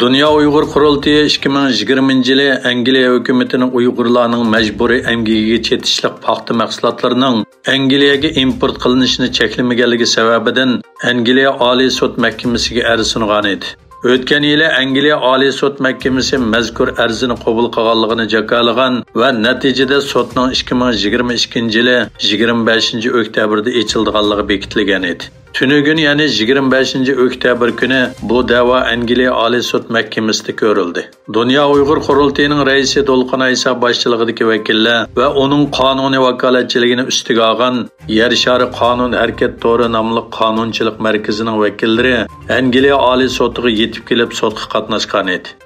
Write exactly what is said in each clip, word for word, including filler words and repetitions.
دۇنيا ئۇيغۇر قۇرۇلتىيى ئىككى مىڭ يىگىرمىنچى يىلى ئەنگلىيە ھۆكۈمىتىنىڭ ئۇيغۇرلارنىڭ مەجبۇرىي ئەمگىكىگە چېتىشلىق پاختا مەھسۇلاتلىرىنىڭ ئەنگلىيەگە ئىمپورت قىلىنىشىنى چەكلىمىگەنلىكى سەۋەبىدىن ئەنگلىيە ئالىي سوت مەھكىمىسىگە ئەرز سۇنغان ئىدى. ئۆتكەن يىلى ئەنگلىيە ئالىي سوت مەھكىمىسى مەزكۇر ئەرزنى قوبۇل قىلغانلىقىنى جاكارلىغان ۋە نەتىجىدە سوتنىڭ ئىككى مىڭ يىگىرمە ئىككىنچى يىلى يىگىرمە بەشىنچى ئۆكتەبىردە ئېچىلىدىغانلىقى بېكىتىلگەن ئىدى. تۈنۈگۈن، يەنى يىگىرمە بەشىنچى ئۆكتەبىر كۈنى بۇ دەۋا ئەنگلىيە ئالىي سوت مەھكىمىسىدە كۆرۈلدى. دۇنيا ئۇيغۇر قۇرۇلتىيىنىڭ رەئىسى دولقۇن ئايسا باشچىلىقىدىكى ۋەكىللەر ۋە ئۇنىڭ قانۇنىي ۋاكالەتچىلىكىنى ئۈستىگە ئالغان يەر شارى قانۇن ھەرىكەت تورى ناملىق قانۇنچىلىق مەركىزىنىڭ ۋەكىللىرى ئەنگلىيە ئالىي سوتىغا يېتىپ كېلىپ سوتقا قاتناشقان ئىدى.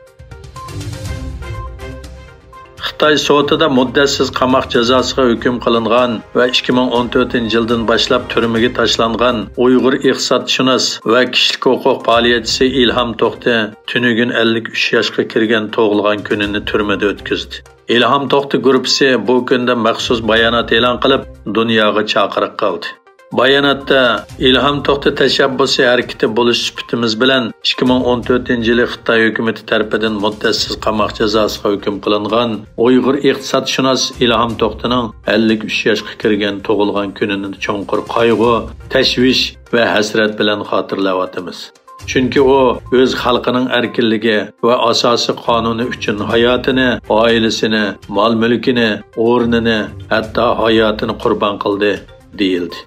خىتاي سوتىدا مۇددەتسىز قاماق جازاسىغا ھۆكۈم قىلىنغان ۋە ئىككى مىڭ ئون تۆتىنچى يىلدىن باشلاپ تۈرمىگە تاشلانغان ئۇيغۇر ئىقتىسادشۇناس ۋە كىشىلىك ھوقۇق پائالىيەتچىسى ئىلھام توختى تۈنۈگۈن ئەللىك ئۈچ ياشقا كىرگەن تۇغۇلغان كۈنىنى تۈرمىدە ئۆتكۈزدى. ئىلھام توختى گۇرۇپپىسى بۇ كۈندە مەخسۇس بايانات ئېلان قىلىپ، دۇنياغا چاقىرىق قىلدى. باياناتتا، ئىلھام توختى تەشەببۇسى ھەرىكىتى بولۇش سۈپىتىمىز بىلەن ئىككى مىڭ ئون تۆتىنچى يىلى خىتاي ھۆكۈمىتى تەرىپىدىن مۇددەتسىز قاماق جازاسىغا ھۆكۈم قىلىنغان ئۇيغۇر ئىقتىسادشۇناس ئىلھام توختىنىڭ ئەللىك ئۈچ ياشقا كىرگەن تۇغۇلغان كۈنىنى چوڭقۇر قايغۇ، تەشۋىش ۋە ھەسرەت بىلەن خاتىرىلەۋاتىمىز. چۈنكى ئۇ ئۆز خەلقىنىڭ ئەركىنلىكى ۋە ئاساسىي قانۇنى ئۈچۈن ھاياتىنى، ئائىلىسىنى، مال-مۈلكىنى، ئورنىنى، ھەتتا ھاياتىنى قۇربان قىلدى، دېيىلدى.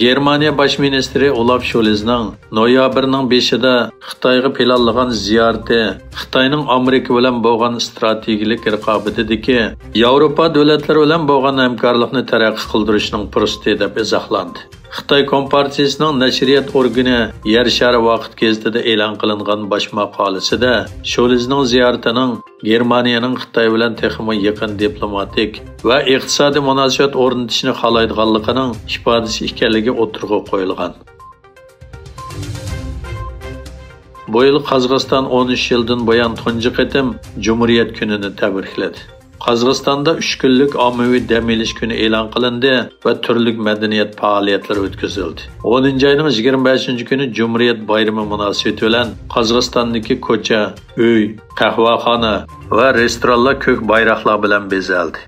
گېرمانىيە باش مىنىستىرى ئولاف شولزنىڭ نويابىرنىڭ بېشىدا خىتايغا پىلانلىغان زىيارىتى خىتاينىڭ ئامېرىكا بىلەن بولغان ئىستراتېگىيەلىك رىقابىتىدىكى ياۋروپا دۆلەتلىرى بىلەن بولغان ھەمكارلىقنى تەرەققىي قىلدۇرۇشنىڭ پۇرسىتى، دەپ ئىزاھلاندى. خىتاي كومپارتىيىسىنىڭ نەشرىيات ئورگىنى يەر شارى ۋاقىت گېزىتىدە ئېلان قىلىنغان باش ماقالىسىدە شولزنىڭ زىيارىتىنىڭ گېرمانىيەنىڭ خىتاي بىلەن تېخىمۇ يېقىن دىپلوماتىك ۋە ئىقتىسادىي مۇناسىۋەت ئورنىتىشنى خالايدىغانلىقىنىڭ ئىپادىسى ئىكەنلىكى ئوتتۇرىغا قويۇلغان. بۇ يىل قازاقىستان ئون ئۈچ يىلدىن بۇيان تۇنجى قېتىم جۇمھۇرىيەت كۈنىنى تەبرىكلىدى. قازاقىستاندا ئۈچ كۈنلۈك ئاممىۋى دەم ئېلىش كۈنى ئېلان قىلىندى ۋە تۈرلۈك مەدەنىيەت پائالىيەتلىرى ئۆتكۈزۈلدى. ئونىنچى ئاينىڭ يىگىرمە بەشىنچى كۈنى جۇمھۇرىيەت بايرىمى مۇناسىۋىتى بىلەن قازاقىستاندىكى كوچا، ئۆي، قەھۋەخانا ۋە رېستورانلار كۆك بايراقلار بىلەن بېزەلدى.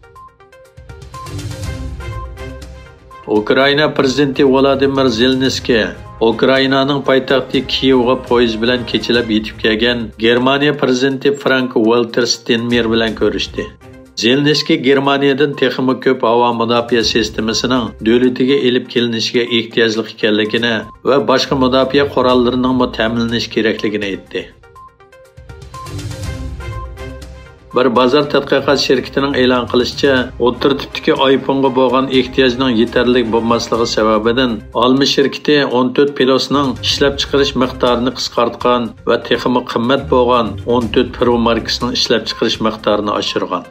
ئۇكرائىنا پىرېزىدېنتى ۋولودىمىر زېلېنسكىي ئۇكرائىنانىڭ پايتەختى كىيېۋغا پويىز بىلەن كېچىلەپ يېتىپ كەلگەن گېرمانىيە پىرېزىدېنتى فرانك ۋالتېر ستېنمېيېر بىلەن كۆرۈشتى. زېلېنسكىي گېرمانىيەدىن تېخىمۇ كۆپ ھاۋا مۇداپىئە سىستېمىسىنىڭ دۆلىتىگە ئېلىپ كېلىنىشىگە ئېھتىياجلىق ئىكەنلىكىنى ۋە باشقا مۇداپىئە قوراللىرىنىڭمۇ تەمىنلىنىشى كېرەكلىكىنى ئېيتتى. بىر بازار تەتقىقات شىركىتىنىڭ ئېلان قىلىشىچە، ئوتتۇرا تىپتىكى ئايفونغا بولغان ئېھتىياجنىڭ يېتەرلىك بولماسلىقى سەۋەبىدىن، ئالما شىركىتى ئون تۆت پىلوسنىڭ ئىشلەپچىقىرىش مىقدارىنى قىسقارتقان ۋە تېخىمۇ قىممەت بولغان ئون تۆت پرو ماركىسىنىڭ ئىشلەپچىقىرىش مىقدارىنى ئاشۇرغان.